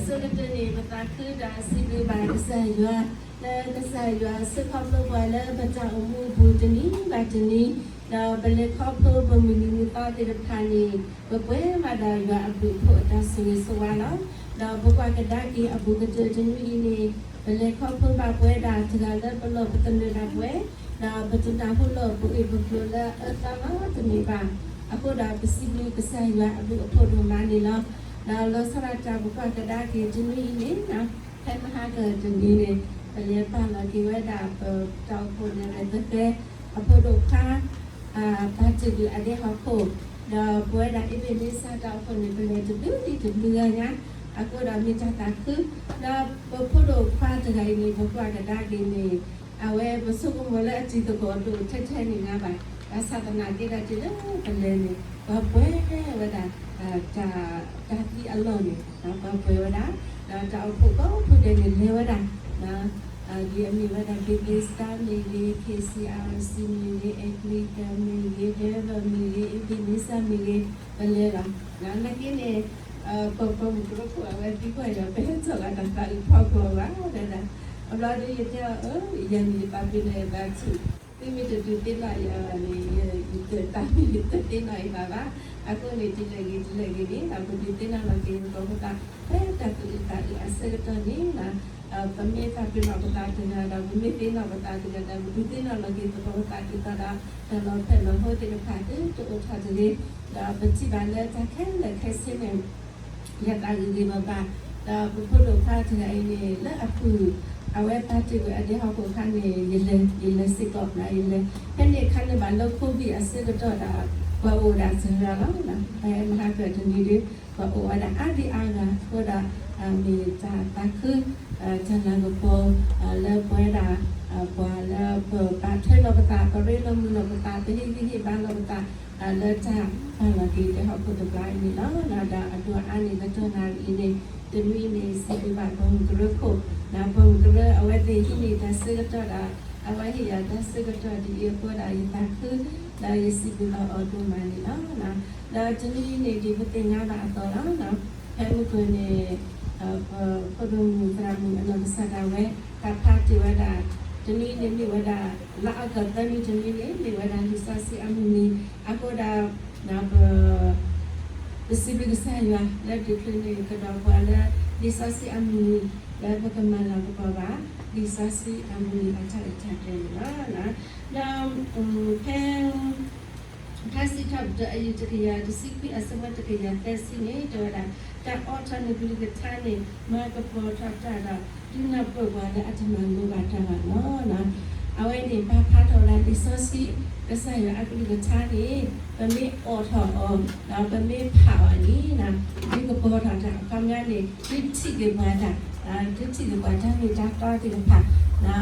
အဆိကတၢၢ်န့ၣ် ပသးခုဒီးစံးဘျုးဘၣ်ကစၢ်ယွၤ, လၢကစၢ်ယွၤစံးခီဖျိပှၤလၢပတၢ်အိၣ်မူအပူၤတနံၤဘၣ်တနံၤ, ဒီးပလဲၤခီဖျိပမုၢ်နံၤမုၢ်သီသ့ၣ်တဖၣ်န့ၣ် ပပှဲၤဘၣ်ဒီးယွၤအဘျုးအဖှိၣ်အတၢ်ဆိၣ်ဂ့ၤဆိၣ်ဝါလီၤ. ဒီးပကွၢ်ကဒါက့ၤအဘူးကတၢၢ်တနွံအံၤန့ၣ် ပလဲၤခီဖျိဘၣ်ပဝဲဒၣ်တဂၤလၢပလီၢ်ပသနၢၣ်ဒၣ်ပဝဲ, ဒီးပတနၢ်ဟူလၢပအိၣ်ပကျိၤလၢအအၢသီလီၤတမ့ၢ်ဘၣ်. အဃိဒီးပစံးဘျုးကစၢ်ယွၤအဘျုးအဖှိၣ်ဒိၣ်မးန့ၣ်လီၤ. ဒီးလီၤဆီဒၣ်တၢ်ပကွၢ်ကဒါက့ၤတနွံအံၤန့ၣ် ဖဲမဟါကတနံၤန့ၣ် ပလဲၤပာ်လီၤက့ၤဝဲဒၣ်ပတၢ်အိၣ်ဖှိၣ်နဲၣ်ရွဲၣ်သဃဲ အဖိဒိၣ်ခွါ ပာ်တ့ၢ်ကွံာ်အဒဲဟီၣ်ခိၣ်, ဒီးပဝဲဒၣ်အ့ဘ့ၣ်န့စၢ်တၢ်အိၣ်ဖှိၣ်န့ၣ် ပလဲၤတဘျုးလံတဘျုးညါ, အဃိဒီးမ့ၢ်တၢ်သးခု, ဒီးပဖိဒိၣ်ခွါတဂၤအံၤန့ၣ် ပကွၢ်ကဒါက့ၤန့ၣ် အဝဲပဆိကမိၣ်လၢအတံၤသကိးဒိၣ်ထဲထဲန့ၣ်ညါဘၣ်, ဘၣ်ဆၣ်သနာ်က့ဒီးတုၤလၢပလဲၤန့ၣ် ပှၤပှဲၤဝဲဒၣ် တၢ်သံအလီၢ်န့ၣ် ပှၤပှဲၤဝဲဒၣ်, ဒီးတၢ်အိၣ်ဖှိၣ်ကိးဖုဒဲးန့ၣ်လဲၤဝဲဒၣ် ဒ်အမ့ၢ်ဝဲဒၣ် Bethesda မ့ၢ်ဂ့ၤ, K C R C မ့ၢ်ဂ့ၤ, Anglican မ့ၢ်ဂ့ၤ, Denver မ့ၢ်ဂ့ၤ, အ့ဘ့ၣ်န့စၢ်မ့ၢ်ဂ့ၤ, ပလဲၤလီၤ. နာ်က့န့ၣ် ပပှၤမုၢ်ကရၢခိၣ်အဝဲသံကွၢ်ယၤ ပဟဲထီၣ်လၢတၢ်သးအုးဖီခိၣ်ဘၣ်ဒၣ်, အဘျီဒီးယတဲအီၤ ယၤန့ၣ်ယပာ်ပ့ၤနီၣ်ယဘါထု, သုမ့ၢ်တဒုးသ့ၣ်နီၣ်ယၤဘၣ်န့ၣ် ယတၢ်မ့ၢ်ယတသ့ၣ်နီၣ်ယၤဘၣ်ဘၣ်. အဃိန့ၣ် ဒ်လဲၣ်ဂ့ၤဒ်လဲၣ်ဂ့ၤန့ၣ် ပဒုးသ့ၣ်နီၣ်လီၤက့ၤသကိးပသး ဖဲတၢ်သူၣ်အုးသးအုးအဆၢကတီၢ်န့ၣ် ပမ့ၢ်သးပ့ၤနီၣ်ပသးတဂၤဒီး ပမ့ၢ်သ့ၣ်နီၣ်ပသးတဂၤဒီး ပဒုးသ့ၣ်နီၣ်လီၤက့ၤသကိးပသးဒ်သိးဒီး တၢ်လီၤဖျဲၣ်လီၤဟိသ့ၣ်တဖၣ်သုတအိၣ်ထီၣ်တဂ့ၤ, ဒီးပထံၣ်ဘၣ်လၢတၢ်ခဲလၢာ်ခဲဆ့န့ၣ် ယသးဂ့ၤဂ့ၤဘၣ်ဘၣ်, ဒီးပဖိဒိၣ်ခွါတဂၤအံၤန့ၣ် လၢအပူၤ အဝဲပာ်တ့ၢ်ကွံာ်အဒဲဟီၣ်ခိၣ်အခါန့ၣ် ယလဲၤစ့ၢ်ကီး, ယလဲၤ ဖဲန့ၣ်အခါန့ၣ်ဘၣ်လၢ COVID အဆၢကတီၢ်ဒီး ပှၤအိၣ်ဝဲဒၣ်စှၤဂၤလီၤ. ဖဲမဟါကတနံၤဒီး ပှၤအိၣ်ဝဲဒၣ်အါဒံအါဂၤအဃိဒီး မ့ၢ်တၢ်သးခု တၢ်လၤကပီၤ လၢပဝဲဒၣ် ပှၤလၢပပာ်ထွဲလီၤပသး ပရ့လိာ်မုာ်လိာ်ပသး ပဟ့ၣ်ဂံၢ်ဟ့ၣ်ဘါလီၤပသး လၢတၢ်ပာ်လီၤက့ၤဒဲဟီၣ်ခိၣ်တဘျီအံၤန့ၣ်လီၤ. ဒီးအဒိၣ်အါန့ၣ် ကတီၢ်နၣ်ရံၣ်အံၤန့ၣ် တနွံအံၤန့ၣ် စံးဘျုးဘၣ်ပှၤမုၢ်ကရၢခိၣ်, ပှၤမုၢ်ကရၢအဝဲသ့ၣ်ဟံးန့ၢ်တၢ်ဆၢကတီၢ်ဒီး အဝဲဟ့ၣ်ယၤတၢ်ဆၢကတီၢ်ဒ်အံၤအဃိဒီး ယသးခု ဒီးယစံးဘျုးဘၣ်အီၤဒိၣ်မးန့ၣ်လီၤ. ဒီးတနွံအံၤန့ၣ် ဒ်ပသ့ၣ်ညါဘၣ်အသိးလီၤ. ဖဲမုၢ်ကၢၤန့ၣ် ပဖိဒိၣ်မုၣ်သရၣ်မုၣ်အနီၢ်ကစၢ်ဒၣ်ဝဲ တၢ်ဖးတ့ၢ်ဝဲဒၣ် တနွံန့ၣ်မ့ၢ်ဝဲဒၣ် လါအီကူးသၢနွံတနွံန့ၣ် မ့ၢ်ဝဲဒၣ်လံာ်စီဆှံအမုၢ်နံၤ, အဃိဒီး ပ ပစံးဘျုးကစၢ်ယွၤလၢဒုးချုးန့ၢ်ကဒီးပှၤလၢ လံာ်စီဆှံအမုၢ်နံၤ လၢပကမၤလၤကပီၤဘၣ် လံာ်စီဆှံအမုၢ်နံၤအတၢ်ရဲၣ်တၢ်ကျဲၤန့ၣ်လီၤ. ဒီး ဖဲ ထါစံးထီၣ်ပတြၢၤအယုၢ်တကယၤတဆံခွံအဆၢဖိတကယၤသၢဆံန့ၣ် တဲဝဲဒၣ် တၢ်အိးထီၣ်နကလုၢ်ကထါန့ၣ် မၤကပီၤထီၣ်တၢ်ဒီး ဒုးနၢ်ပၢၢ်ပှၤလၢအတမၤလိဘၣ်တၢ်ဘၣ်လီၤ. အဝဲန့ၣ် ပာ်ဖျါထီၣ်ဝဲဒၣ်လံာ်စီဆှံ ကစၢ်ယွၤအကလုၢ်ကထါန့ၣ် ပမ့ၢ်အိးထီၣ်အီၤ ဒီးပမ့ၢ်ဖးအီၤန့ၣ် ဒုးကပီၤထီၣ်တၢ်အခီပညီန့ၣ် ဒုးထံၣ်က့ၤပှၤတၢ် ဒုးထံၣ်က့ၤပှၤတၢ်မ့ၢ်တၢ်တီသ့ၣ်တဖၣ်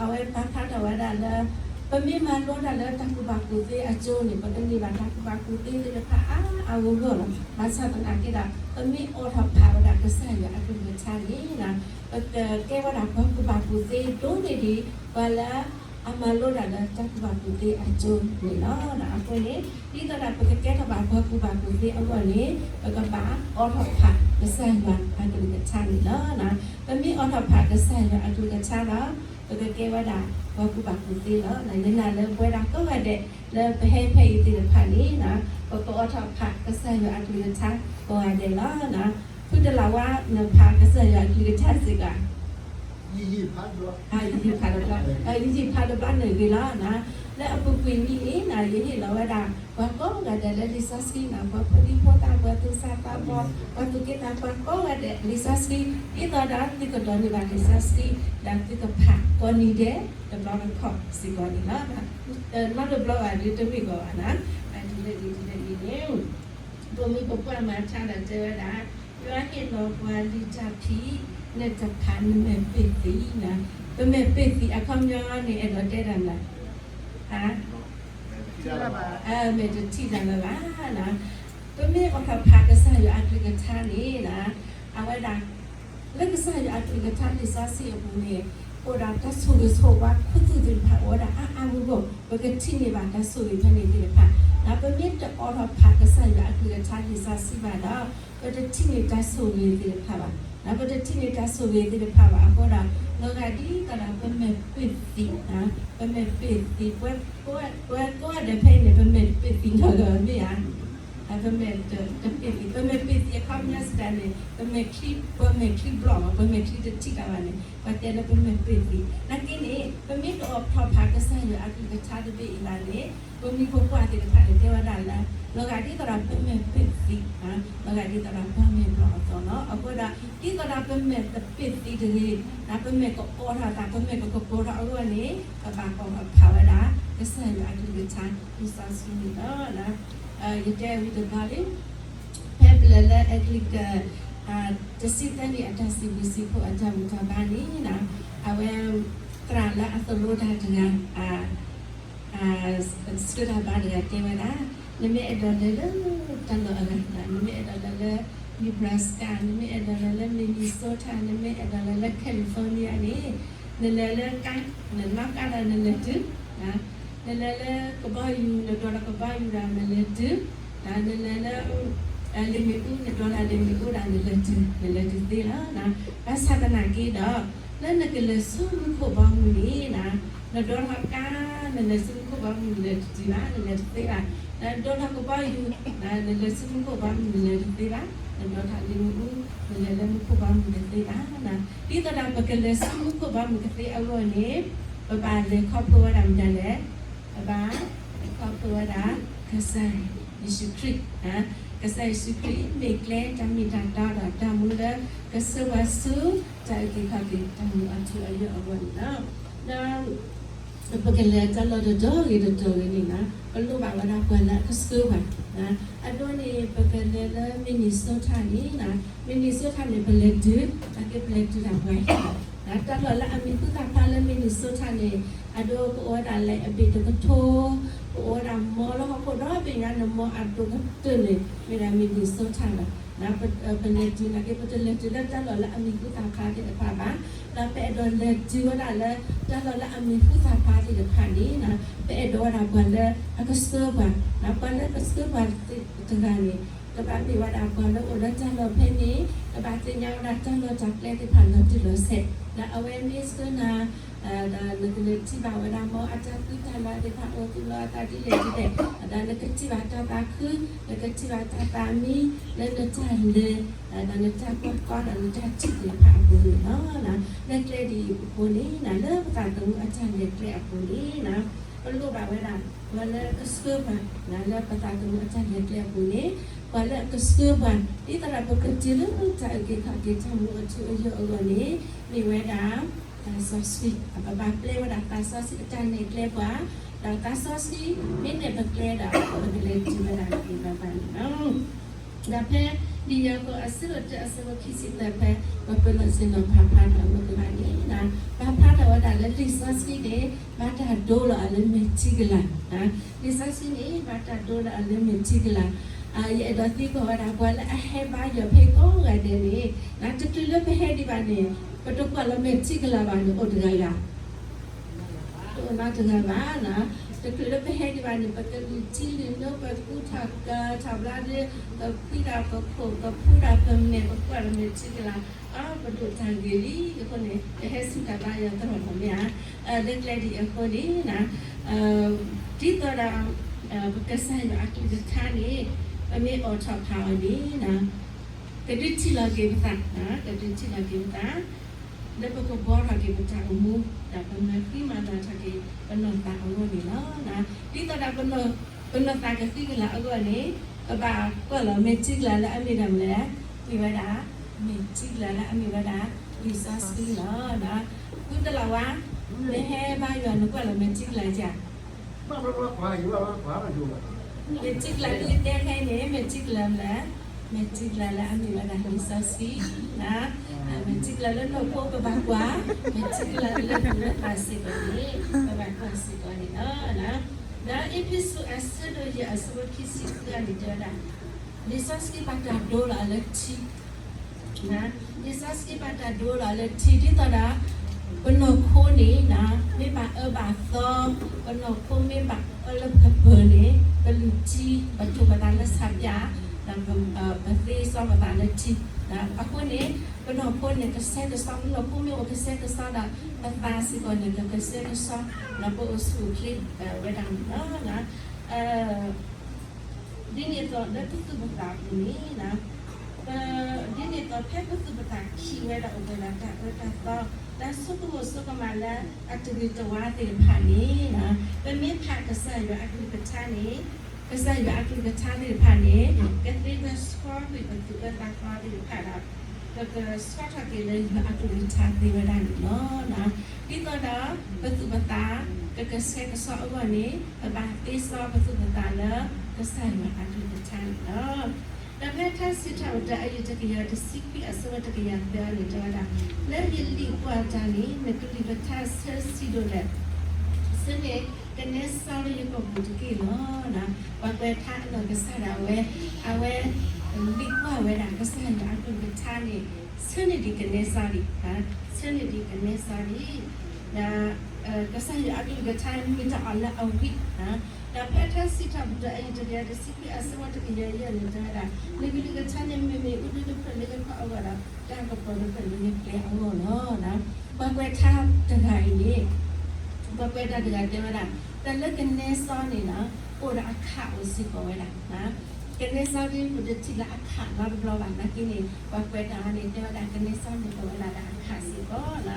အဝဲပာ်ဖျါထီၣ်ဝဲဒၣ်လၢ ပမ့ၢ်မၤလိတၢ်လၢတၢ်ကူၣ်ဘၣ်ကူၣ်သ့အကျိၤန့ၣ် ပကန့ၢ်ဘၣ်တၢ်ကူၣ်ဘၣ်ကူၣ်သ့သ့ၣ်တဖၣ်အါအါဂီၢ်ဂီၢ်လီၤ. ဘၣ်ဆၣ်သနာ်က့ဒီး ပမ့ၢ်အိးထီၣ်ဖးဝဲဒၣ်ကစၢ်ယွၤအကလုၢ်ကထါန့ၣ် ပကကဲဝဲဒၣ်ပှၤကူၣ်ဘၣ်ကူၣ်သ့ဒိၣ်န့ၢ်ဒံး ပှၤလၢအမၤလိတၢ်လၢတၢ်ကူၣ်ဘၣ်ကူၣ်သ့အကျိၤန့ၣ်လီၤ. အဃိန့ၣ် ဒ်သိးဒီးပကကဲထီၣ်ဘၣ်ပှၤကူၣ်ဘၣ်ကူၣ်သ့အဂီၢ်န့ၣ် ပကဘၣ်အိးထီၣ်ဖးကစၢ်ယွၤအကလုၢ်ကထါန့ၣ်လီၤ. ပမ့ၢ်အိးထီၣ်ဖးကစၢ်ယွၤအကလုၢ်ကထါဒီး ပကကဲဝဲဒၣ်ပှၤကူၣ်ဘၣ်ကူၣ်သ့လီၤ. ယနာ်လၢပဝဲဒၣ်ကိးဂၤဒဲး လၢပဟဲဖဲအံၤသ့ၣ်တဖၣ်န့ၣ် ပကအိးထီၣ်ဖးကစၢ်ယွၤအကလုၢ်ကထါကိးဂၤဒဲးလီၤ. ဖုတလးဝါ နဖးကစၢ်ယွၤအကလုၢ်ကထါစ့ၢ်ကီး ယံာ်ယံာ်ဖးတဘျီ, ယံာ်ယံာ်ဖးတဘျီန့ၣ်ဂ့ၤလီၤ. လၢအပူၤကွံာ်မ့ၢ်အံၤ ယဟ့ၣ်လီၤဝဲဒၣ် ပှၤကိးဂၤဒဲးလၢလံာ်စီဆှံန့ၣ် ပှၤဖိဒံဖိသၣ် ပှၤသူၣ်စၢ်သးဘီၣ် ပှၤသူၣ်က့သးပှၢ်ကိးဂၤဒဲးလံာ်စီဆှံ ဒ်သိးဒီးသုကဒိးန့ၢ်ဘၣ်လံာ်စီဆှံ ဒီးသုကဖးကိးနံၤဒဲး တဘျီတခီၣ်စ့ၢ်ကီးန့ၣ်လီၤ. နီတဘျီဘၣ်ဒီးတမ့ၢ်ဂီၤဘၣ်န့ၣ် ဒ်လဲၣ်ဒ်လဲၣ်ဒ်လဲၣ်န့ၣ် ပမ့ၢ်ပကွၢ်မၤထါဒီးတဲဝဲဒၣ် ယွၤဟ့ၣ်လီၤပှၤလံာ်တၢ်ဖံး နတဖးနမဲာ်ပ့ၢ်သံန့ၣ် ပမဲာ်ပ့ၢ်သံအခီပညီန့ၣ် အဲၣ်ဒိးတဲဒၣ်မနုၤ မဲာ်တထံၣ်တၢ်လၢၤဘၣ်. ပမ့ၢ်အိးထီၣ်ဖးကစၢ်ယွၤအကလုၢ်ကထါန့ၣ် အဝဲဒၣ် လၢကစၢ်ယွၤအကလုၢ်ကထါလံာ်စီဆှံအပူၤန့ၣ် အိၣ်ဒီးတၢ်ဆိၣ်ဂ့ၤဆိၣ်ဝါခူသူၣ်သ့ၣ်တဖၣ်အိၣ်ဝဲဒၣ်အါအါဂီၢ်ဂီၢ် ပကထံၣ်န့ၢ်ဘၣ်တၢ်ဆိၣ်ဂ့ၤဖဲန့ၣ်သ့ၣ်တဖၣ် ပမ့ၢ်တအိးထီၣ်ဖးကစၢ်ယွၤအကလုၢ်ကထါလံာ်စီဆှံဘၣ်ဒီး ပတထံၣ်န့ၢ်တၢ်ဆိၣ်ဂ့ၤသ့ၣ်တဖၣ်ဘၣ်, ပတထံၣ်န့ၢ်တၢ်ဆိၣ်ဂ့ၤသ့ၣ်တဖၣ်ဘၣ်အဃိဒီး လီၤဂာ်ဒ်သိးဒီးပမဲာ်ပ့ၢ်သံး, ပမဲာ်ပ့ၢ်သံး, ပှၤ ပှၤကိးဂၤဒဲးဖဲအံၤန့ၣ် ပမဲာ်တပ့ၢ်သံးနီတဂၤမ့ၢ်ဧါ. ပမဲာ်တပ့ၢ်သံး, ပမဲာ်ပ့ၢ်သံးအခီပညီစ့ၢ်ကီးန့ၣ် ပမဲာ်ချံ, ပမဲာ်ချံဘျီၣ်မး, ပမဲာ်ချံတထံၣ်တၢ်ဘၣ်န့ၣ် ပှၤတဲလၢပမဲာ်ပ့ၢ်သံး. နာ်က့န့ၣ် ပမ့ၢ်တအိးထီၣ်ဖးကစၢ်ယွၤအကလုၢ်ကထါတဘ့ၣ်အံၤဘၣ်န့ၣ် ပမိၢ်ပပၢ်သ့ၣ်တဖၣ်န့ၣ် တဲဝဲဒၣ်လၢ လီၤဂာ်ဒ်သိးဒီးပမဲာ်ပ့ၢ်သံး, လီၤဂာ်ဒ်သိးဒီးပမဲာ်ဘျီၣ်အသိးလီၤ. အဃိဒီး ဒ်သိးဒီးပမဲာ်တပ့ၢ်သံးတဂ့ၤ, ဒီးပမဲာ်ကအိးထီၣ်အသး, ပမဲာ်ကကပီၤထီၣ်အဂီၢ်န့ၣ် ပဘၣ်အိးထီၣ်ဖးဝဲဒၣ် ကစၢ်ယွၤအကလုၢ်ကထါ လံာ်စီဆှံန့ၣ်လီၤ. ယတဲဝံၤတဘျီလံ ဖဲပလဲၤလၢ Anglican တဆံသၢနံၣ်အတၢ်စံးဘျုးစံးဖှိၣ်အတၢ်ဘူၣ်တၢ်ဘါန့ၣ် အဝဲ သရၣ်လၢအသိၣ်လိတၢ်တဂၤ ဆှၢတၢ်ဘါတဂၤတဲဝဲဒၣ်, နမ့ၢ်အဲၣ်ဒိးလဲၤလၢတၢ်လီၢ်အဂၤ, နမ့ၢ်အဲၣ်ဒိးလဲၤလၢ Nebraska, နမ့ၢ်အဲၣ်ဒိးလဲၤလၢ Minnesota, နမ့ၢ်အဲၣ်ဒိးလဲၤလၢ California န့ၣ် နလဲၤလၢကါ, နနီၣ်ကါဒီးနလဲၤတုၤ နလဲၤလၢကဘီယူၤ နဒိးဒီးကဘီယူၤဒီးနလဲၤတုၤ, နလဲၤလၢ လ့ၣ်မ့ၣ်အူ နဒိးဒီးလ့ၣ်မ့ၣ်အူဒီးနလဲၤတုၤ, နလဲၤတုၤသ့လီၤ. ဘၣ်ဆၣ်သနာ်က့ဒီး လၢနကလဲၤဆူမူခိၣ်ဘီမုၢ်န့ၣ် နဒိးထီၣ်ကါ နလဲၤဆူမူခိၣ်ဘီမုၢ် နလဲၤတတုၤဘၣ်, နလဲၤတသ့ဘၣ်. နဒိးထီၣ်ကဘီယူၤ နလဲၤဆူမူခိၣ်ဘီမုၢ် နလဲၤတသ့ဘၣ်. နဒိးထီၣ်လ့ၣ်မ့ၣ်အူ နလဲၤလၢမူခိၣ်ဘီမုၢ်တသ့ဘၣ်. ဒ်သိးဒီးပကလဲၤဆူမူခိၣ်ဘီမုၢ်ကသ့အဂီၢ်န့ၣ် ပဘၣ်လဲၤခီဖျိဝဲဒၣ်မတၤလဲၣ်. ပဘၣ်ခီဖျိဝဲဒၣ် ကစၢ်ယ့ၣ်ၡူးခရံာ်, ကစၢ်ယ့ၣ်ၡူးခရံာ်မ့ၢ်ကျဲတၢ်မ့ၢ်တၢ်တီဒီးတၢ်မူလၢ ကဆှၢပှၤဆူ တၢ်အုၣ်က့ၤခီၣ်က့ၤတၢ်မူအထူအယိာ်အဂီၢ်န့ၣ်လီၤ. ဒီး ပကလဲၤတၢ်လီၢ်တတီၤဂ့ၤတတီၤဂ့ၤန့ၣ် ပလိၣ်ဘၣ်ဝဲဒၣ်ပှၤလၢအကဆှၢပှၤ, အဒိန့ၣ် ပကလဲၤလၢ Minnesota န့ၣ်, Minnesota န့ၣ် ပလဲၤတုၤ နာ်က့ပလဲၤတုၤတၢ်ပှၤဟံၣ်, တၢ်လီၢ်လၢအမံၤဟူသၣ်ဖျါလၢ Minnesota န့ၣ် အဒိကအိၣ်ဝဲဒၣ်လၢအဘ့ၣ်တကထိ, ကအိၣ်ဝဲဒၣ်မီလၢဟီၣ်ခိၣ်ဒီဘ့ၣ်ညါန့ၣ် မီအဒိၣ်ကတၢၢ်န့ၣ် မ့ၢ်ဒၣ် Minnesota လီၤ. ပလဲၤတုၤနာ်က့ ပတလဲၤတုၤလၢတၢ်လီၢ်လၢအမံၤဟူသၣ်ဖျါသ့ၣ်တဖၣ်ဘၣ်, ဒီးပအဲၣ်ဒိးလဲၤတုၤဝဲဒၣ်လၢ တၢ်လီၢ်လၢအမံၤဟူသၣ်ဖျါသ့ၣ်တဖၣ်န့ၣ် ပအဲၣ်ဒိးဝဲဒၣ်ပှၤလၢအကဆှၢပှၤ, ပှၤလၢကဆှၢပှၤသ့ၣ်တဂၤန့ၣ် ကဘၣ်မ့ၢ်ဝဲဒၣ်ပှၤလၢအိၣ်လၢတၢ်လီၢ်ဖဲန့ၣ်, ကဘၣ်သ့ၣ်ညါဝဲဒၣ်တၢ်လီၢ်တၢ်ကျဲသ့ၣ်တဖၣ်လီၤတံၢ်လီၤဆဲး, ဒီးအဝဲမ့ၢ်ဆှၢနၤ ဒီးနကလဲၤထံၣ်ဘၣ်ဝဲဒၣ် မ်အတၢ်သူတၢ်လီၢ်သ့ၣ်တဖၣ်အိၣ်သူၣ်လီၤအသးဒ်လဲၣ်ဒ်လဲၣ်, ဒီးနကထံၣ်ဘၣ်တၢ်သးခု, နကထံၣ်ဘၣ်တၢ်သးမံ လၢနတၢ်လဲၤ, ဒီးနတၢ်ကွၢ်ကီဒီးနတၢ်ထံၣ်သ့ၣ်တဖၣ်အပူၤန့ၣ်လီၤ. လၢကျဲဒ်အံၤအဃိန့ၣ် လၢပသးသမူအတၢ်လဲၤကျဲအပူၤန့ၣ် ပလိၣ်ဘၣ်ဝဲဒၣ် ပှၤလၢကဆှၢပှၤ, လၢပသးသမူအတၢ်လဲၤကျဲအပူၤန့ၣ် ပှၤလၢအကဆှၢပှၤ, ဒ်သိးဒီးပကတုၤလၢတၢ်အုၣ်က့ၤခီၣ်က့ၤတၢ်မူအထူအယိာ်အဂီၢ်န့ၣ် မ့ၢ်ဝဲဒၣ် သးစီဆှံ, ပဘၣ်ပျဲဝဲဒၣ်သးစီဆှံအတၢ်နဲၣ်ကျဲပှၤ, ဒီးသးစီဆှံ မ့ၢ်နဲၣ်ပကျဲဒီး ပကလဲၤတုၤဝဲဒၣ်လၢအဂ့ၤဘၣ်ဘၣ်န့ၣ်လီၤ. ဒီးဖဲ လံာ်ယၤကိာ်အဆၢဒိၣ်တၢအဆၢဖိခံဆံသၢဖဲ ပပလီၢ်ဆ့ၣ်နီၤပာ်ဖျါထီၣ်အမုၢ်ကမၣ်န့ၣ်, ပာ်ဖျါထီၣ်ဝဲဒၣ်လၢလံာ်စီဆှံန့ၣ် ဘၣ်တၢ်ဒိလီၤအီၤလၢမဲာ်ထံကလၤ, လံာ်စီဆှံန့ၣ် ဘၣ်တၢ်ဒိလီၤအီၤလၢမဲာ်ထံကလၤ, ယအဲၣ်ဒိးသံကွၢ်ဝဲဒၣ် ပှၤလၢအဟဲဘါယွၤဖဲကိးဂၤဒဲးန့ၣ် တချုးလၢပဟဲဒံးဘၣ်န့ၣ် ပတကွၢ်လီၤမဲာ်ထံကလၤဘၣ်န့ၣ် အိၣ်တဂၤဂၤ တအိၣ်နီတဂၤဘၣ်. တချုးလၢပဟဲဒံးဘၣ်န့ၣ် ပကလုၢ်ထံလုၢ်နိ ပကူထီၣ်ကၤထီၣ်ဘျါဒီး ပဖှံဒၣ်ပခိၣ် ပဖှူဒၣ်ပမဲာ် ပကွၢ်လီၤမဲာ်ထံကလၤ, အ ပဒိၣ်တၢ်ဂ့ၤလံအဃိန့ၣ် ပဟဲစူၢ်တၢ်ဘါယွၤသရိာ်လီၤမ့ၢ်ဧါ. လၢကျဲဒ်အံၤအဃိန့ၣ် ဒ်သိးဒီး ပကစၢ်ယွၤအကလုၢ်ကထါန့ၣ် ပမ့ၢ်အိးထီၣ်ဖးအီၤန့ၣ် ကဒုးထံၣ်လီၤက့ၤပသး, ကဒုးထံၣ်လီၤက့ၤပသး လၢပကဘှီထီၣ်က့ၤပတၢ်အိၣ်မူ ဒီးပမၤဃံမၤလၤထီၣ်က့ၤပနီၢ်သးအဂီၢ်န့ၣ်လီၤ. ဒ်သိးဒီး ပနီၢ်သးကဃံကလၤအဂီၢ်န့ၣ် ပဘၣ်ကွၢ်လီၤမဲာ်ထံကလၤလၢအမ့ၢ်ဒၣ်မနုၤလဲၣ်, မ့ၢ်ဝဲဒၣ် မဲာ်ထံကလၤလၢအမ့ၢ်ဝဲဒၣ် လံာ်စီဆှံလီၤ. ဃုတလးဝါ နဟဲဘါယွၤ နကွၢ်လီၤမဲာ်ထံကလၤဧါ. မဲာ်ထံကလၤလၢယတဲခဲအံၤန့ၣ် မဲာ်ထံကလၤမနုၤလဲၣ်, မဲာ်ထံကလၤလၢအမ့ၢ်ဝဲဒၣ်လံာ်စီဆှံ, မဲာ်ထံကလၤလၢနီၢ်ခိပဘၣ်ကွၢ်, မဲာ်ထံကလၤလၢပလိာ်သးစ့ၢ်ကီးန့ၣ် ပဘၣ်ကွၢ်စ့ၢ်ကီးန့ၣ်လီၤ. ဒီးအ့းဖ့းစူးအဆၢဒိၣ်ယဲၢ်အဆၢဖိခံဆံဃုန့ၣ်တဲဝဲဒၣ် လံာ်စီဆှံဘၣ်တၢ်ဒိလီၤအီၤလၢထံ လံာ်စီဆှံဘၣ်တၢ်ဒိလီၤအီၤလၢထံ ဒ်သိးဒီး ပနီၢ်ခိန့ၣ် မ့ၢ်ဘၣ်အၢဘၣ်သီ, ပနီၢ်ခိမ့ၢ်ဘၣ်အၢလၢပကပၢၤန့ၣ် ပလုၢ်ထံ ပထိးပသးလၢဆၣ်ပျၢ်, ပသ့စီပသးလၢထံ, အဃိန့ၣ် ပနီၢ်ခိန့ၣ် ကဆှဲကဆှီ, ပနီၢ်ခိမ့ၢ်အိၣ်ကဆှဲကဆှီဒီး ပသးစ့ၢ်ကီးန့ၣ် ကကဆှဲကဆှီ, ဒီးပအိၣ်ဆူၣ်အိၣ်ချ့ဝဲဒၣ်န့ၣ်လီၤ. ဒ်န့ၣ်အသိးလၢပသူၣ်ပသးအပူၤန့ၣ်, ဒ်န့ၣ်အသိး ဖဲပသူၣ်ပသးခံးဝဲဒၣ်အိၣ်ပှဲၤဒီးတၢ်အၢတၢ်သီ, တၢ်ဆိကမိၣ်ဆိကမးလၢအတဂ့ၤတဝါသ့ၣ်တဖၣ်န့ၣ်, ပမ့ၢ်ဖးကစၢ်ယွၤအကလုၢ်ကထါန့ၣ်, ကစၢ်ယွၤအကလုၢ်ကထါသ့ၣ်တဖၣ်န့ၣ် ကသ့ကဆှီကွံာ်ပသူၣ်အၢသးသီသ့ၣ်တဖၣ်ဒီး ပကဆှီထီၣ်က့ၤလၢယွၤအကလုၢ်ကထါသ့ဝဲဒၣ်န့ၣ်လီၤ. ဒ်သိးဒီး ပသူၣ်ပသး ကကဆှဲကဆှီအဂီၢ်န့ၣ် ပဘၣ်သ့စီပသူၣ်ပသးလၢ ကစၢ်ယွၤအကလုၢ်ကထါန့ၣ်လီၤ. ဒီးဖဲထါစံးထီၣ်ပတြၢၤအယုၢ်တကယၤတဆံခွံအဆၢဖိတကယၤသၢန့ၣ် တဲဝဲဒၣ်, လၢယလံၣ်ကွၢ်တၢ်န့ၣ် နကလုၢ်ကထါဆၢဆံးဒိၣ်လဲၣ်, ဆၢန့ၣ်ကနဲစီလၢယကိာ်ပူၤတက့ၢ်လီၤ. ပှၤကွဲးထါအနီၢ်ကစၢ်ဒၣ်ဝဲ, အဝဲလံၣ်ကွၢ်ဝဲဒၣ်ကစၢ်ယွၤအကလုၢ်ကထါန့ၣ် ဆၢန့ၣ်ဒံးကနဲစီဒံး, ဆၢန့ၣ်ဒံးကနဲစီဒံး, ဒီး ကစၢ်ယွၤအကလုၢ်ကထါမ့ၢ်တၢ်အီၣ်လၢအဝံၣ်, ဒီးဖဲထါစံးထီၣ်ပတြၢၤအယုၢ်တကယၤတဆံခွံအဆၢဖိတကယၤယဲၢ်န့ၣ် တဲဝဲဒၣ်, နကလုၢ်ကထါန့ၣ်မ့မ့ၢ်အူဒုတဖျၢၣ်လၢယခီၣ်အဂီၢ်ဒီး တၢ်ကပီၤတဖျၢၣ်လၢယကျဲအဂီၢ်လီၤ. ပှၤကွဲးထါတဂၤအံၤန့ၣ် ပှၤကွဲးတၢ်တဂၤတဲဝဲဒၣ်, တၢ်လၢကနဲစီန့ၣ် အိၣ်ဒီးအခးအိၣ်စ့ၢ်ကီးဝဲဒၣ်. ကနဲစီဒ်ပတထံၣ်လၢအခးနီတဘျီဘၣ် နာ်က့န့ၣ် ပှၤကွဲးတၢ်န့ၣ် တဲဝဲဒၣ် ကနဲစီန့ၣ်အိၣ်ဝဲဒၣ်ဒီးအခးစ့ၢ်ကီးလီ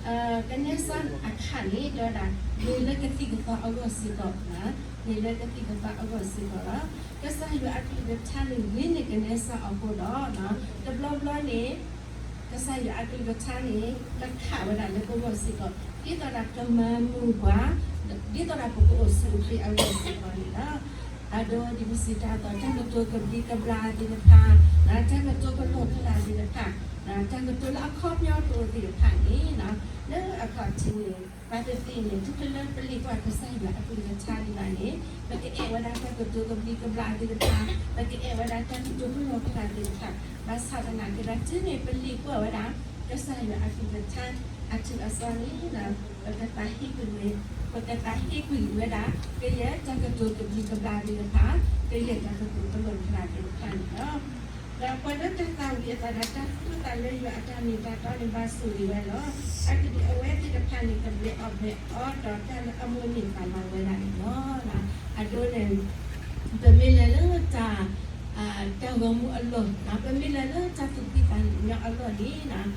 ၤ. ကနဲစီအခးန့ၣ် တဲဝဲဒၣ် မ့ၢ်လၢကသံၣ်ကသီအဂီၢ်စ့ၢ်ကီး, မ့ၢ်လၢကသံၣ်ကသီအဂီၢ်စ့ၢ်ကီးလီၤ. ကစၢ်ယွၤအကလုၢ်ကထါန့ၣ် ဂ့ၤန့ၢ်ကနဲစီအဃိဒီး တဘျီဘျီန့ၣ် ကစၢ်ယွၤအကလုၢ်ကထါန့ၣ် ကခးဝဲဒၣ်လၢပဂီၢ်စ့ၢ်ကီး ဒ်သိးဒီးကမၤမုာ်ပှၤ, ဒ်သိးဒီးပကအိၣ်ဆူၣ်အိၣ်ချ့အဂီၢ်စ့ၢ်ကီးန့ၣ်လီၤ. အဒိဒ်ပစံးတၢ်အသိး တၢ်ကတိၤကဘျံးကဘျၣ်သ့ၣ်တဖၣ်, တၢ်ကတိၤကလီၢ်ကလၢ်သ့ၣ်တဖၣ်, တၢ်ကတိၤလၢအခီပညီတအိၣ်သ့ၣ်တဖၣ်န့ၣ် လၢအခီၣ်ထံးန့ၣ် ဘၣ်သ့ၣ်သ့ၣ်န့ၣ် တုၤဖဲလၢပလံၣ်ကွၢ်ကစၢ်ယွၤအကလုၢ်ကထါဒံးဘၣ်န့ၣ် ပကအဲၣ်ဝဲဒၣ်တၢ်ကတိၤကဘျံးကဘျၣ်သ့ၣ်တဖၣ်, ပကအဲၣ်ဝဲဒၣ်တၢ်ကတိၤကလီၢ်ကလၢ်သ့ၣ်တဖၣ်, ဘၣ်ဆၣ်သနာ်က့ဒီး တုၤမ့ၢ်ပလံၣ်ကွၢ်ဝဲဒၣ် ကစၢ်ယွၤအကလုၢ်ကထါ အထူးအစီန့ၣ် ပကသးဟ့ကွံာ်ဝဲ, ပကသးဟ့ကွံာ်ဝဲဒၣ် ကယဲၢ်တၢ်ကတိၤကဘျံးကဘျၣ်သ့ၣ်တဖၣ်, ကယဲၢ်တၢ်ကတိၤကလီၢ်ကလၢ်သ့ၣ်တဖၣ်န့ၣ်လီၤ. ဒီးပှၤလၢတၢ်သၣ်ဝံၤအသးဒီး တၢ်သူၣ်အသးလၢယွၤအတၢ်မ့ၢ်တၢ်တီန့ၣ် ဘၣ်ဆိၣ်ဂ့ၤဝဲလီၤ. အကဒံးအဝဲသ့ၣ်တဖၣ်န့ၣ် ကဘျဲးအီၣ်ဘျဲးအီဒီးတၢ်လၢအမိၢ်န့ၢ်သးလီဝဲဒၣ်န့ၣ်လီၤ. အဒိန့ၣ် ပမ့ၢ်လဲၤလၢတၢ် တၢ်ဂီၤမူအလီၢ်, ပမ့ၢ်လဲၤလၢတၢ်သူၣ်ဖှံသးညီအလီၢ်န့ၣ်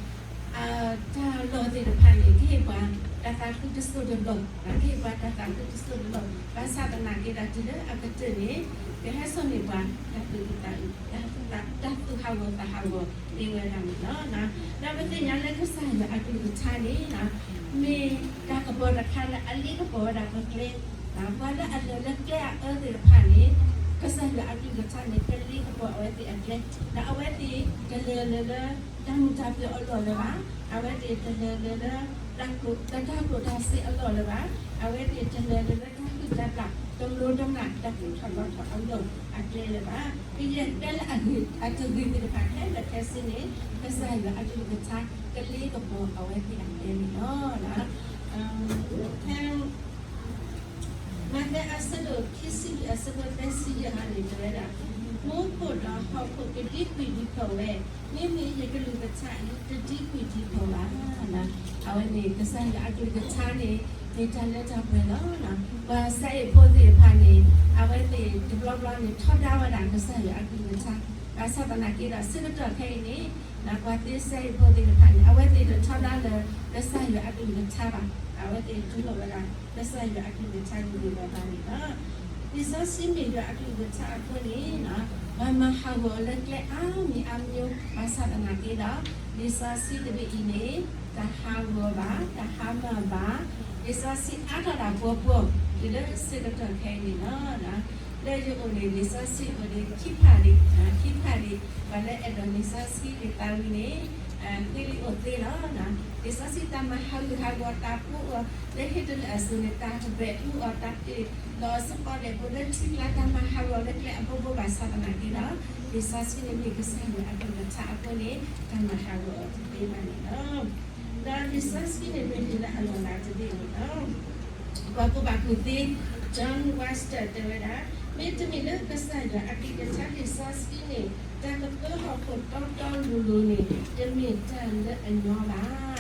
တၢ်လီၢ်သ့ၣ်တဖၣ်န့ၣ် ကဟ့ၣ်ပှၤတၢ်သးခုတစိၢ်တလီၢ်, ကဟ့ၣ်ပှၤတၢ်သးခုတစိၢ်တလီၢ်, ဘၣ်ဆၣ်သနာ်က့ဒီး တုၤလၢအကတၢၢ်န့ၣ် ကဟဲစိာ်န့ၢ်ပှၤ တၢ်သူၣ်အုးသးအုး, တၢ်သူၣ်ဟးဂီၤသးဟးဂီၤသ့ဝဲဒၣ်န့ၣ်လီၤ. ဒီးပသ့ၣ်ညါလၢကစၢ်ယွၤအကလုၢ်ကထါန့ၣ် မ့ၢ်တၢ်ကပီၤတခါလၢအလ့ကပီၤဝဲဒၣ်ပကျဲ, ပှၤလၢအလဲၤလၢကျဲအအၢသ့ၣ်တဖၣ်န့ၣ် ကစၢ်ယွၤအကလုၢ်ကထါန့ၣ် ကလ့ကပီၤအဝဲသ့ၣ်အကျဲ, ဒီးအဝဲသ့ၣ်တလဲၤလၢ တၢ်မုာ်တၢ်ပၢၤအလီၢ်လၢၤဘၣ်, အဝဲသ့ၣ်တလဲၤလၢ တၢ်ကျိၣ်တၢ်စ့အလီၢ်လၢၤဘၣ်, အဝဲသ့ၣ်တလဲၤလၢ တၢ်ဟုၣ်တၢ်ဘျၣ် တမျိးတမျာ် တၢ်ကူၣ်ထီၣ်လီထီၣ်အလီၢ်အကျဲလၢၤဘၣ်. ကယဲၢ်ကျဲလၢအတဂ့ၤသ့ၣ်တဖၣ်ခဲလၢာ်ခဲဆ့န့ၣ် ကစၢ်ယွၤအကလုၢ်ကထါ ကလ့ကပီၤအဝဲသ့ၣ်အကျဲန့ၣ်လီၤ. ဖဲ မးသဲအဆၢဒိၣ်ခံဆံလွံၢ်အဆၢဖိသၢဆံယဲၢ်န့ၣ် တဲဝဲဒၣ်, မူခိၣ်ဒီးဟီၣ်ခိၣ်ကဒံကွံာ်ဒံခီၣ်ဝဲ, မ့မ့ၢ်ယကလုၢ်ကထါအံၤ တဒံကွံာ်ဒံခီၣ်ဘၣ်. အဝဲန့ၣ် ကစၢ်ယွၤအကလုၢ်ကထါန့ၣ် မ့ၢ်တၢ်လၢတၢ်ပှဲၤလီၤ. ပှၤစဲအ့ၣ်ဖိသ့ၣ်တဖၣ်န့ၣ် အဝဲသ့ၣ်တဘျီဘျီန့ၣ် ထီဒါဝဲဒၣ်ကစၢ်ယွၤအကလုၢ်ကထါ, ဘၣ်ဆၣ်သနာ်က့ဒီး ဆၢကတီၢ်ခဲအံၤန့ၣ် ပှၤသ့စဲအ့ၣ်ဖိသ့ၣ်တဖၣ်န့ၣ် အဝဲသ့ၣ်တထီဒါလၢ ကစၢ်ယွၤအကလုၢ်ကထါဘၣ်, အဝဲသ့ၣ်တူၢ်လိာ်ဝဲဒၣ် ကစၢ်ယွၤအကလုၢ်ကထါန့ၣ် မ့ၢ်ဝဲဒၣ်န့ၣ်လီၤ. လံာ်စီဆှံမ့ၢ်ယွၤအကလုၢ်ကထါအဃိန့ၣ် ပှၤမၤဟးဂီၤအီၤလၢကျဲအါမံၤအါမံၤ, ဘၣ်ဆၣ်သနာ်က့ဒီး လံာ်စီဆှံတဘ့ၣ်အံၤန့ၣ် တဟးဂီၤဘၣ်, တဟါမၢ်ဘၣ်, လံာ်စီဆှံအါထီၣ်ဒၣ်ပှဲၤပှဲၤ တုၤလၢဆၢကတီၢ်ခဲအံၤန့ၣ်လီၤ. လၢယအိၣ်န့ၣ် လံာ်စီဆှံအိၣ်န့ၣ်ခံဖးဒံး, ခံဖးဒံး, ပှၤလၢအဲၣ်ဒိးလံာ်စီဆှံဒံးသးဝံၤန့ၣ် ဃ့လံာ်အိၣ်သ့လီၤ. လံာ်စီဆှံတၢ်မၤဟးဂူာ်ဟးဂီၤတၢ်ပူအီၤ လၢဟ့ၣ်တလၢအစိၤန့ၣ် တၢ်တဘဲးအူအီၤ တၢ်တ့ၢ်လီၤအစအီၤဒဲး ပူၤလၢထံကျါ တၢ်မၤဟးဂီၤလၢကျဲအဘိဘိ ဘၣ်ဆၣ်သနာ်က့ဒီး လံာ်စီဆှံန့ၣ်မ့ၢ်ကစၢ်ယွၤအကလုၢ်ကထါအဃိန့ၣ် တၢ်မၤဟးဂီၤအီၤတသ့ဘၣ်န့ၣ်လီၤ. ဒီးလံာ်စီဆှံန့ၣ်မ့ၢ်တုၤလၢအလီၢ်လၤတဘ့ၣ်န့ၣ်လီၤ. ပှၤကူၣ်ဘၣ်ကူၣ်သ့ John Webster တဲဝဲဒၣ် မ့တမ့ၢ်လၢကစၢ်ယွၤအကလုၢ်ကထါလံာ်စီဆှံန့ၣ် တၢ်ကပၢဟီၣ်ခိၣ်တီတီလိၤလိၤန့ၣ် တမ့ၢ်တၢ်လၢအညီဘၣ်.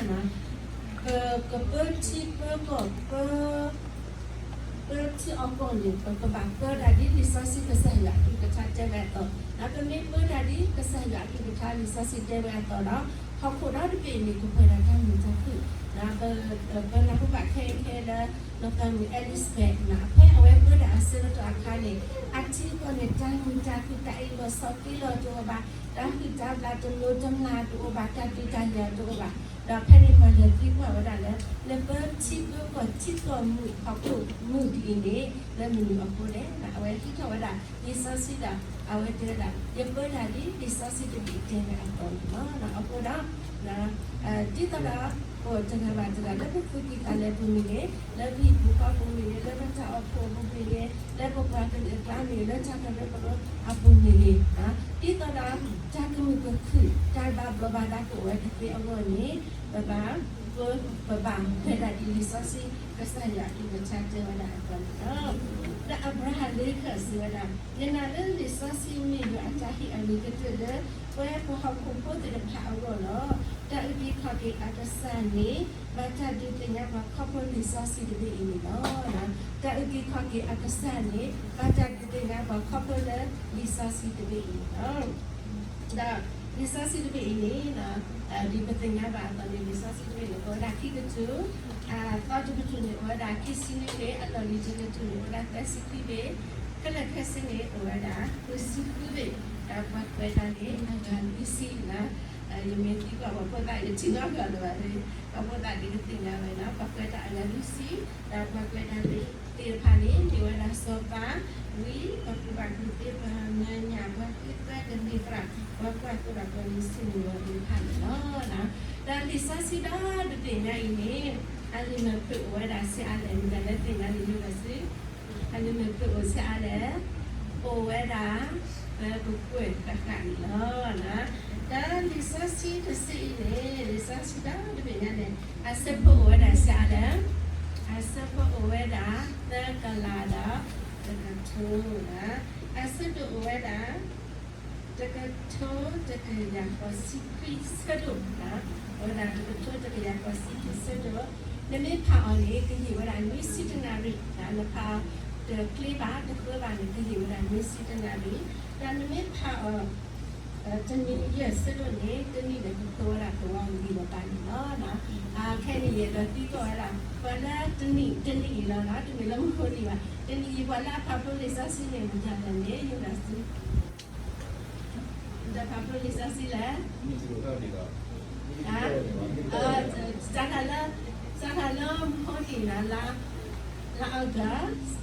ပကပၢထံပၢကီၢ် ပၢ ပၢထံအီၣ်ကီၢ်န့ၣ် ပကဘၣ်ပၢတၢ်ဒ်လံာ်စီဆှံကစၢ်ယွၤအကလုၢ်ကထါတဲဝဲအသိး, ဒီးပမ့ၢ်ပၢတၢ်ဒ်ကစၢ်ယွၤအကလုၢ်ကထါလံာ်စီဆှံတဲဝဲအသိးဒီး ဟီၣ်ခိၣ်ဒီတဘ့ၣ်အံၤန့ၣ် ကပှဲၤဒီးတၢ်မုာ်တၢ်ခုၣ်. ပနၢ်ဟူဘၣ်ခဲအံၤခဲလၢ နီၢ်သးမုၣ် Elizabeth န့ၣ် ဖဲအဝဲပၢတၢ်အဆၢကတီၢ်အခါန့ၣ် အထံအကီၢ်န့ၣ် တၢ်မုာ်တၢ်ခုၣ် တၢ်အ့ၣ်လိာ်ဆိးက့လိာ်တအိၣ်ဘၣ်, တၢ်ဟုၣ်တၢ်ဘျၣ်တလိၤတမျၢ်တအိၣ်ဘၣ်, တၢ်ဒုးတၢ်ယၤတအိၣ်ဘၣ်. ဒီးဖဲန့ၣ်ပှၤလဲၤသံကွၢ်ဝဲဒၣ်လၢ နပၢထံပၢကီၢ်ထံကီၢ်မုာ်ဟီၣ်ခိၣ်မုာ်ဒ်အံၤန့ၣ် လၢမနုၤအဃိလဲၣ်. အဝဲဟံးထီၣ်ဝဲဒၣ်လံာ်စီဆှံဒီး အဝဲတဲဝဲဒၣ် ယပၢတၢ်ဒ်လံာ်စီဆှံတဘ့ၣ်တဲဝဲအသိးန့ၣ်လီၤ. အဃိဒီး ဒ်သိးဒီး ပတဂၤဘၣ်တဂၤ လၢပသူၣ်ကံၢ်သးလဲပူၤမ့ၢ်ဂ့ၤ, လၢပဟံၣ်ပူၤဃီပူၤမ့ၢ်ဂ့ၤ, လၢပတၢ်အိၣ်ဖှိၣ်အပူၤမ့ၢ်ဂ့ၤ, လၢပပှၤကလုာ်အကျါမ့ၢ်ဂ့ၤ, လၢတၢ်ကရၢကရိအပူၤမ့ၢ်ဂ့ၤ, ဒ်သိးဒီး တၢ်ကမုာ်ကခုၣ် တၢ်ဘၣ်ဘျီးဘၣ်ဒါကအိၣ်ဝဲတသ့အဂီၢ်န့ၣ် ပဘၣ် ပဘၣ်ပၢတၢ်ဒ်လံာ်စီဆှံကစၢ်ယွၤအကလုၢ်ကထါတဲဝဲဒ၁ၣ်အသိးန့ၣ်လီၤ. ဒီး Abraham Lincoln စံးဝဲဒၣ်, ယနာ်လၢလံာ်စီဆှံမ့ၢ်ယွၤအတၢ်ဟ့ၣ်အဂ့ၤကတၢၢ်လၢ ပဝဲပှၤဟီၣ်ခိၣ်ဖိသ့ၣ်တဖၣ်အဂီၢ်လီၤ. တၢ်အုၣ်က့ၤခီၣ်က့ၤအကစၢ်န့ၣ် ဘၣ်တၢ်ဒုးသ့ၣ်ညါပှၤခီဖျိလံာ်စီဆှံတဘ့ၣ်အံၤန့ၣ်လီၤ. တၢ်အုၣ်က့ၤခီၣ်က့ၤအကစၢ်န့ၣ် ဘၣ်တၢ်ဒုးသ့ၣ်ညါပှၤခီဖျိလၢလံာ်စီဆှံတဘ့ၣ်အံၤန့ၣ်လီၤ. ဒီးလံာ်စီဆှံတဘ့ၣ်အံၤန့ၣ် ဒ်ပသ့ၣ်ညါဘၣ်အသိးန့ၣ် လံာ်စီဆှံတဘ့ၣ်န့ၣ် အိၣ်ဝဲဒၣ်ခံကတၢၢ်, အသီတကတၢၢ်န့ၣ် အိၣ်ဝဲဒၣ်ခံဆံနွံဘ့ၣ်, အလီၢ်လံၤတကတၢၢ်န့ၣ် အိၣ်ဝဲဒၣ်သၢဆံခွံဘ့ၣ်, ခဲလၢာ်ခဲဆ့န့ၣ် အိၣ်ဝဲဒၣ်ဃုဆံဃုဘ့ၣ်, ဒီးပှၤကွဲးတၢ်န့ၣ်အဂၤလွံၢ်ဆံလီၤ. ယမ့ၢ်သံကွၢ်ပှၤဖိသၣ် ယထံၣ်နီတဂၤလၢၤဘၣ်, ပှၤဖိသၣ်ဒ်ကသ့ၣ်ညါဝဲလီၤ, ပှၤကွဲးတၢ်အဂၤလွံၢ်ဆံ, ဒီးပှၤကွဲးတၢ်သ့ၣ်တဖၣ်န့ၣ် မ့ၢ်ဝဲဒၣ်စီၤပၤ, ဝံ, ပှၤကူၣ်ဘၣ်ကူၣ်သ့, ပှၤမၤညၣ်, ပှၤဃ့သၢ, ကလံၤသရၣ်, ပှၤကွၢ်သိဒီးပှၤမုၢ်ဆ့ၣ်မုၢ်ဂီၤသ့ၣ်တဖၣ်န့ၣ်လီၤ. ဒီးလံာ်စီဆှံဒီတဘ့ၣ်ညါအံၤန့ၣ် အလံာ်မဲာ်ဖျၢၣ်အိၣ်ဝဲဒၣ်ဆံးအါလဲၣ်, မတၤလဲၣ်သ့ၣ်ညါန့ၣ် ယိၤဘၣ်စ့, အလံာ်မဲာ်ဖျၢၣ်အိၣ်ဆံးအါလဲၣ်, အိၣ်ဝဲဒၣ် ပပှဲၤဃၣ်ဃၣ်န့ၣ်လီၤ. ဒီးလံာ်စီဆှံတဆၢအံၤန့ၣ် လံာ်စီဆှံဒီတဘ့ၣ်ညါန့ၣ် အဆၢဖိအိၣ်ဝဲဒၣ်ဆံးအါလဲၣ်, အဆၢဖိအိၣ်ဝဲဒၣ် သၢကလးဒီး တကထိ, အဆၢဒိၣ်အိၣ်ဝဲဒၣ် တကထိတကယၤဃိးဆံခွံဆၢဒိၣ်, အိၣ်ဝဲဒၣ်တကထိတကယၤဃိးဆံခွံဆၢဒိၣ်, နမ့ၢ်ဖးအီၤန့ၣ် ကဟ့ၣ်ဝဲဒၣ်နွံဆံတနၣ်ရံၣ်, နဖးတချ့ဘၣ်တဃၢဘၣ်န့ၣ် ကဟ့ၣ်ဝဲဒၣ်နွံဆံတနၣ်ရံၣ်, ဒီးနမ့ၢ်ဖးအီၤ တနံၤယဲၢ်ဆၢဒိၣ်န့ၣ် တနံၣ်န့ၣ်ကဖျိဝဲဒၣ်သဝီဂံၢ်ဘါန့ၣ်လီၤ. ခဲအံၤန့ၣ် ယအဲၣ်ဒိးသံကွၢ်ဝဲဒၣ် ပှၤလၢတနံၣ် တနံၣ်အံၤလီၤ, တမ့ၢ်လၢမုၢ်ဃိနံၤဘၣ်, တနံၣ်အံၤပှၤလၢအဖးဖျိလံာ်စီဆှံန့ၣ် မတၤလဲၣ်န့ၣ် ယိၤဘၣ်စ့, မတၤဖးဖျိလံာ်စီဆှံလဲၣ်. စးထီၣ်လၢ စးထီၣ်လၢမုၢ်ဃိနံၤန့ၣ် လါ လါအီကူ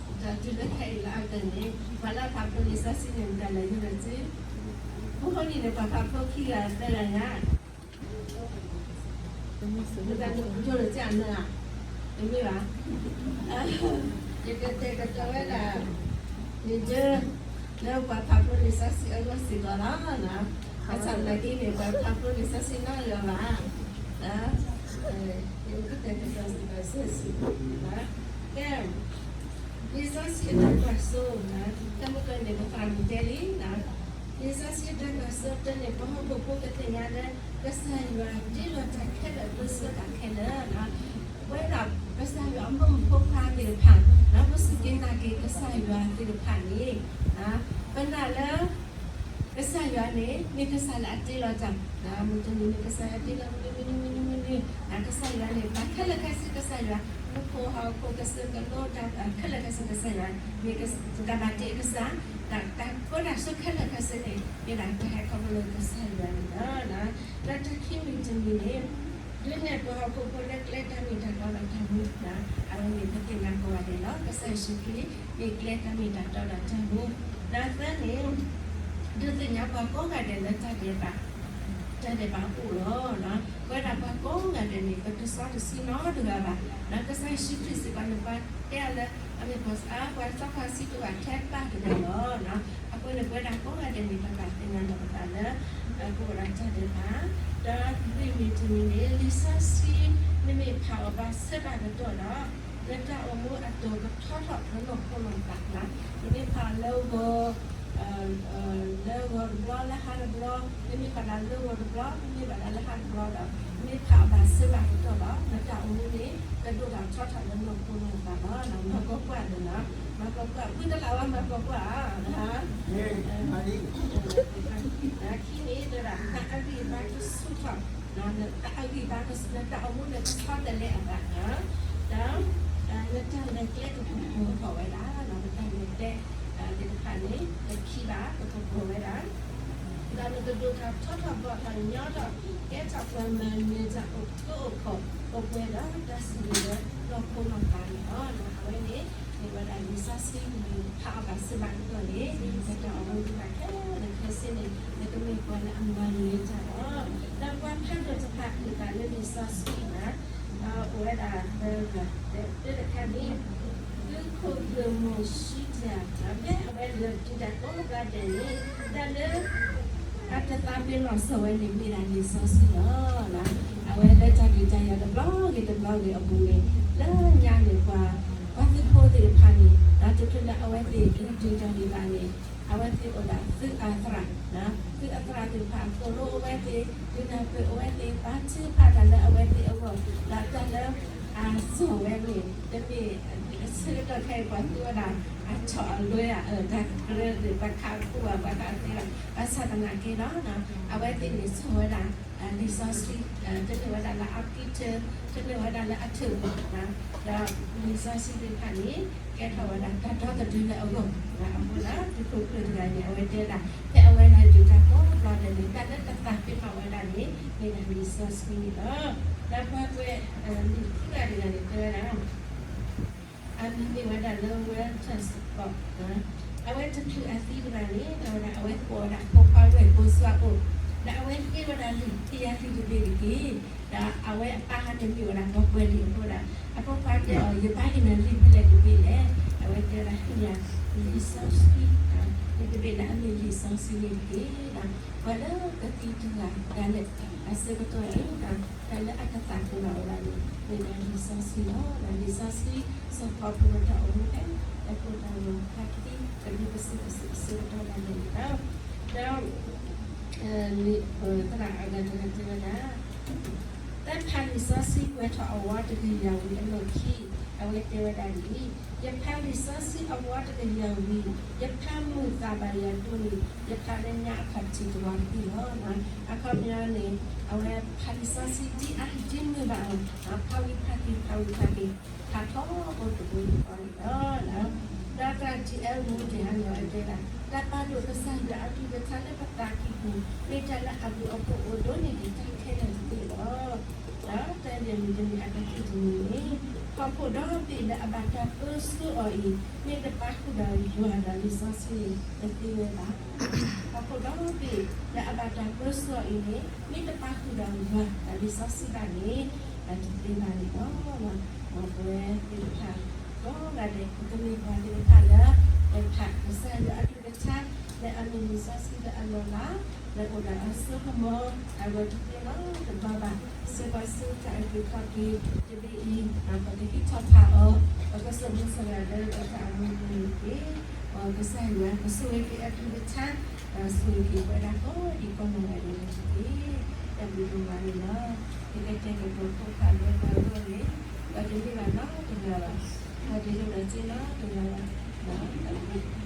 း, ဒီးတုၤလၢခဲအံၤလါအီကူးန့ၣ် ပှၤလၢအဖးဖျိလံာ်စီဆှံန့ၣ် မတၤလဲၣ် ယိၤဘၣ်စ့, မုၢ်ဃိနံၤန့ၣ် ပှၤဖးဖျိခံဂၤသၢဂၤညါ မတၤလဲၣ် ယိၤဘၣ်စ့အနၢၤဧါ, တမ့ၢ်ဘၣ်, ယကတဲာ်ကတီၤဝဲဒၣ် ယဒၢ လၢပှၤဖးဖျိလံာ်စီဆှံအဂီၢ်စ့ၢ်ကီးလီၤ. ဘၣ်ဆၣ်သနာ်က့န့ၣ် ပှၤဖးဖျိလံာ်စီဆှံနီတဂၤဘၣ်, ယကတဲာ်ကတီၤစ့ၢ်ကီးစ့ၢ်ကီး, ကဲ လံာ်စီဆှံအတၢ်ကွၢ်စိ, တၢ်မုၢ်ကၢန့ၣ် ပသရၣ်မုၣ်တဲလံ, လံာ်စီဆှံအတၢ်ကွၢ်စိတၢ်န့ၣ် ပှၤဟီၣ်ခိၣ်ဖိကသ့ၣ်ညါလၢ ကစၢ်ယွၤတ့လီၤတၢ်ခဲလၢာ် ပၢဆှၢတၢ်ခဲလၢာ်, ပဝဲဒၣ်ကစၢ်ယွၤအမိၢ်မုၣ်ဖိခွါသ့ၣ်တဖၣ်, ပစူၢ်က့ၤနာ်က့ၤကစၢ်ယွၤသ့ၣ်တဖၣ်န့ၣ်, ပနာ်လၢ ကစၢ်ယွၤန့ၣ် မ့ၢ်ကစၢ်လၢအတ့လီၤတၢ်, မုၢ်တနံၤန့ၣ် ကစၢ်ယွၤတ့လီၤ မနုၤမနုၤမနုၤမနုၤ, ကစၢ်ယွၤန့ၣ် ပှၤခဲလၢာ်ခဲဆ့ကစၢ်ယွၤ, မူခိၣ်ဟီၣ်ခိၣ်ကစၢၢ်ကလိတၢ်ခဲလၢာ်ခဲဆ့ကစၢ်ယွၤ, မ့ၢ်တၢ်ဘၣ်တ့အကစၢ်, တၢ်ပၢတၢ်ဆှၢခဲလၢာ်ခဲဆ့န့ၣ် မ့ၢ်ဒၣ်တၢ်ဟဲခီဖျိလၢကစၢ်ယွၤန့ၣ်လီၤ. ဒီးတၢ်ခံမံၤတမံၤန့ၣ် ဒုးနဲၣ်ပှၤဟီၣ်ခိၣ်ဖိလၢကျဲတၢ်မ့ၢ်တၢ်တီဒီးတၢ်မူ, အဝဲန့ၣ်ပသ့ၣ်ညါကိးဂၤဒဲးလီၤ. ကစၢ်ယ့ၣ်ၡူးခရံာ် မ့ၢ်ကျဲတၢ်မ့ၢ်တၢ်တီဒီးတၢ်မူ, ဒီးသၢန့ၣ် ဒုးသ့ၣ်ညါပှၤကိးဂၤဒဲးလၢတၢ်ဒဲးဘး တၢ်ဒဲးဘးအအိၣ်လီၤ. ပဝဲဒၣ်ပှၤကိးဂၤဒဲးန့ၣ် ပတစီတဆှံနီတဂၤဘၣ်. ကစၢ်ယ့ၣ်ၡူးခရံာ်စ့ၢ်ကီးန့ၣ် ပှၤတဲအီၤလၢ အမ့ၢ်ပှၤစီစီဆှံတဂၤထဲပၢ်တဂၤလီၤ. အဃိန့ၣ် ပဝဲဒၣ်ကိးဂၤဒဲးန့ၣ် ပဘၣ်သ့ၣ်ညါလီၤပသးလၢ ပအိၣ်ဒီးတၢ်ဒဲးဘး, ဒီးလွံၢ်မံၤတမံၤန့ၣ် လံာ်စီဆှံ နမ့ၢ်ဖးအီၤဘၣ်ဆၢဘၣ်ကတီၢ်ဒီး လၢတၢ်အိၣ်မူအတီၢ်ကထီထီၣ်လၢနီၢ်ခိနီၢ်သးလီၤ. နမ့ၢ်ဖးလၢဂီၤ, လၢဂီၤတဘျီ လၢဟါတဘျီ, နမ့ၢ်ဖးဒၣ်လၢဂီၤတဘျီ, နမ့ၢ်ဖးဒၣ်လၢဟါတဘျီဒီး နမ့ၢ်ဖးအီၤဘၣ်စၢၤဘၣ်ကတီၢ်ဒီး နတၢ်အိၣ်မူန့ၣ် ကဒိၣ်ထီၣ်ထီထီၣ်လၢနီၢ်ခိနီၢ်သးလီၤ. မၤကီကွၢ်ဒီးနီၤ, မၤကီကွၢ်, ဝံတလးဝါမၤကီကွၢ်ဧါ. ခံန့ၣ် တၢ်အဂံၢ်အဘါကဆူၣ်ထီၣ်, တၢ်အဂံၢ်အဘါကဆူၣ်, တၢ်အိၣ်မူန့ၣ်ကဆီတလဲအသး, ဒီး နတၢ်လဲၤကျဲကကပီၤထီၣ်ဝဲဒၣ်, နတၢ်လဲၤကျဲသ့ၣ်တဖၣ်န့ၣ် ကခံဘၣ် ကကပီၤဝဲဒၣ်, ဒီးနကဒိၣ်ထီၣ်ထီထီၣ်ဘီၣ်ထီၣ်ညီထီၣ် ကဲထီၣ်ပှၤမၤနၢၤတၢ်အိၣ်ကၢအိၣ်ခီၣ် အိၣ်ပှဲၤဒီးတၢ်ဆိၣ်ဂ့ၤလၢနီၢ်ခိနီၢ်သးန့ၣ်လီၤ. အဝဲန့ၣ် မ့ၢ်ဝဲဒၣ်လံာ်စီဆှံန့ၣ် ဖးအီၤဘၣ်စၢၤဘၣ်ကတီၢ်န့ၣ် နတၢ်အိၣ်မူသ့ၣ်တဖၣ်ခဲလၢာ်ခဲဆ့န့ၣ် နကမ့ၢ်ပှၤလၢအမၤနၢၤတၢ်လီၤ. ဒီးပှၤဖးဒိၣ်တဖၣ်အုၣ်သးလၢလံာ်စီဆှံန့ၣ် အိၣ်ဝဲဒၣ် တၢ်တခါန့ၣ် သုခိၣ်ဂၢၢ်မိၢ်ဆှံတဂၤ ဖဲအဝဲလဲၤတုၤတၢ်ကိးဂၤဒဲးန့ၣ် တၢ်လၢ အတသးပ့ၤနီၣ်ဆိးဝဲန့ၣ်မ့ၢ်ဒၣ်လံာ်စီဆှံလီၤ. အဝဲလၢတၢ်ဒုးတၢ်ယၤတဘျီဂ့ၤတဘျီဂ့ၤအပူၤန့ၣ် လၢညါန့ၣ်ပှၤ ပှၤသုးဖိသ့ၣ်တဖၣ်န့ၣ် တချုးလၢအဝဲသ့ၣ်လဲၤတုၤတၢ်ဒုးဘၣ်န့ၣ် အဝဲသ့ၣ်အိၣ်ဒၣ်သုးအသရၣ်, သုးအသရၣ်သ့ၣ်တဖၣ်သိၣ်လိအဝဲသ့ၣ်, ဒုးနၢ်ပၢၢ်အဝဲသ့ၣ်, ပာ်ထုကဖၣ်တၢ်လၢအဝဲသ့ၣ်အဂီၢ်, ဒီးတၢ်လၢအစိာ်ဝဲန့ၣ် တမ့ၢ်အဆၢကတီၢ်ခဲအံၤပှၤသူဝဲဒၣ် အထီၣ်အလွဲဧါ, တၢ်ကရၢသ့ၣ် ပှၤခးပူၤဘၣ် ပှၤခးသ့ဘၣ်, ဘၣ်ဆၣ်သနာ်က့ဒီး အဝဲသ့ၣ်န့ၣ်စိာ်ဝဲဒၣ် လံာ်စီဆှံ, တမ့ၢ်ဝဲဒၣ်လၢအကံထၢ, တမ့ၢ်ဝဲဒၣ်လၢအထၢၣ်ပူၤ, ဒီးလံာ်စီဆှံသ့ၣ်တဖၣ်န့ၣ် ကဲထီၣ်ဝဲဒၣ်တၢ်ဒီသဒၢလၢအဂီၢ်, အဃိဒီး သုးခိၣ်ကျၢၢ်တဂၤန့ၣ် အဝဲတဲဒၣ် ဖဲအဝဲလဲၤတုၤတၢ်ကိးဘျီဒဲးန့ၣ် တၢ်လၢတသးပ့ၤနီၣ်ဝဲဒၣ်န့ၣ် မ့ၢ်ဒၣ်လံာ်စီဆှံန့ၣ်လီၤ. ဒီးပှၤကွဲးလံာ်ခံဂၤတဂၤန့ၣ် တဲဝဲဒၣ် အမံၤမ့ၢ်ဝဲဒၣ်လၢ Walter Scott, အဝဲတချုးအသံတဂၤန့ၣ် တဲဝဲဒၣ် အဝဲကိးဝဲဒၣ်ဖိခွါဝဲၢ်ကိးဆှၢအိၣ်, ဒီးအဝဲဟ့ၣ်ဝဲဒၣ်လံာ်ဟ့ၣ်ယၤလံာ်တဘ့ၣ်တက့ၢ်. ဒီးအဝဲအပၢ်ဟဲန့ၣ်မ့ၢ်ဝဲဒၣ်ပှၤကွဲးလံာ်အဃိဒီး အဖိခွါတဲအီၤ ယဘၣ်ဟ့ၣ်နၤလံာ်ဖဲလဲၣ်တဘ့ၣ်လဲၣ်. အဝဲတဲဝဲဒၣ် ဟ့ၣ်ယၤလံာ်စီဆှံ တဘ့ၣ်လၢအမ့ၢ်လံာ်စီဆှံန့ၣ်တက့ၢ်. ဒီးပှၤလၢကသံတဂၤဒၣ်လဲာ် အဆၢကတီၢ်န့ၣ် တၢ်လၢအကသးပ့ၤနီၣ်ဝဲဒၣ်န့ၣ် မ့ၢ်ဒၣ်လံာ်စီဆှံလီၤ. ဒီးလံာ်စီဆှံ စီၤပီလူးအတၢ်အိၣ်မူဖဲ တၢ်ကိၢ်တၢ်ဂီၤဖးကသံ ကဒုးပစံးပစံးအဆၢကတီၢ်ဒၣ်လဲာ်န့ၣ်လီၤ. ဒီး သရၣ်အဂၤတဂၤတဲဝဲဒၣ် တၢ်ဖးလံာ်စီဆှံပှဲၤထီၣ်အဝီတကယၤဝံၤအလီၢ်ခံ အဝဲတဲဝဲဒၣ်ဒ်အံၤ, ယဖးလံာ်စီဆှံအဝီတကယၤဝံၤ ယဖးမုာ်သးဘၣ်ယၤဒိၣ်န့ၢ် ယဖးလၢညါအခီၣ်ထံးတဝီတဘ့ၣ်လီၤ. အခီပညီန့ၣ် အဝဲဖးလံာ်စီဆှံဒ်အဒ်မုာ်ဘၣ်အီၤ ဖးဝံၤဖးက့ၤ ဖးဝံၤဖးက့ၤ ဖးထီဘိတဘိယူၢ်ဃီန့ၣ်လီၤ. ဒီးသရၣ် T L Moody ဟါန့ၣ် အဝဲတဲဒၣ် တၢ်ပာ်ဒိၣ်ကစၢ်ယွၤအကလုၢ်ကထါလၢပသးကံၢ်ပူၤ မ့ၢ်တၢ်လၢအဘျုးအဖှိၣ်အိၣ်ဒိၣ်န့ၢ်ဒံးတၢ်ခဲလၢာ်တဘ့ၣ်လီၤ. ဒီးတၢ်လၢမုၢ်တနံၤအကသံၣ်တမံၤန့ၣ် ဟီၣ်ခိၣ်ဒီဘ့ၣ်လၢအဘၣ်တၢ်ပၢဆှၢအီၤအံၤ မ့ၢ်တပာ်ဃုာ်ဒီးယွၤဒီးလံာ်စီဆှံန့ၣ် တသ့ဝဲဘၣ်. ဟီၣ်ခိၣ်ဒီဘ့ၣ်လၢအဘၣ်တၢ်ပၢဆှၢအံၤန့ၣ် မ့ၢ်တပာ်ဃုာ်ဒီးယွၤဒီးလံာ်စီဆှံဘၣ်န့ၣ် တသ့ဘၣ်န့ၣ်လီၤ. မ်ပဝဲသ့ၣ်တဖၣ် ကိးဂၤဒဲး ပကမ့ၢ်ပှၤသ့ၣ်တဖၣ်လၢ ပဖးကစၢ်ယွၤအကလုၢ်ကထါ လၢအမ့ၢ်လံာ်စီဆှံလၢအလီၤလး လၢအိၣ်ဒီးအစိကမီၤ အဂီၢ်တသ့လီၤ. တဘျီဘၣ် စ့ၢ်ကီးဆူတၢ်အုၣ်က့ၤခီၣ်က့ၤတဘ့ၣ်အံၤ ပကဟံးထီၣ်ဖးအီၤ ပကစိာ်မူစိာ်ဂဲၤလၢပတၢ်အိၣ်မူအပူၤန့ၣ်တက့ၢ်. မ်ကစၢ်ယွၤကဆိၣ်ဂ့ၤက့ၤအကလုၢ်ကထါ ဒီးဆိၣ်ဂ့ၤက့ၤပဝဲဒၣ်ကိးဒံးကိးနီၢ်ဂၤဒဲးန့ၣ်တက့ၢ်. တၢ်ဘျုးဒိၣ်မးန့ၣ်လီၤ. ယကတဲာ်ကတီၤဖိဖးလၢပှၤဂီၢ်န့ၣ် ဒီးတမ့ၢ်ဘၣ်နီတဂၤဘၣ်, ဒီးတလိၣ်ဒီးစ့နီတဂၤဘၣ်, ဒီး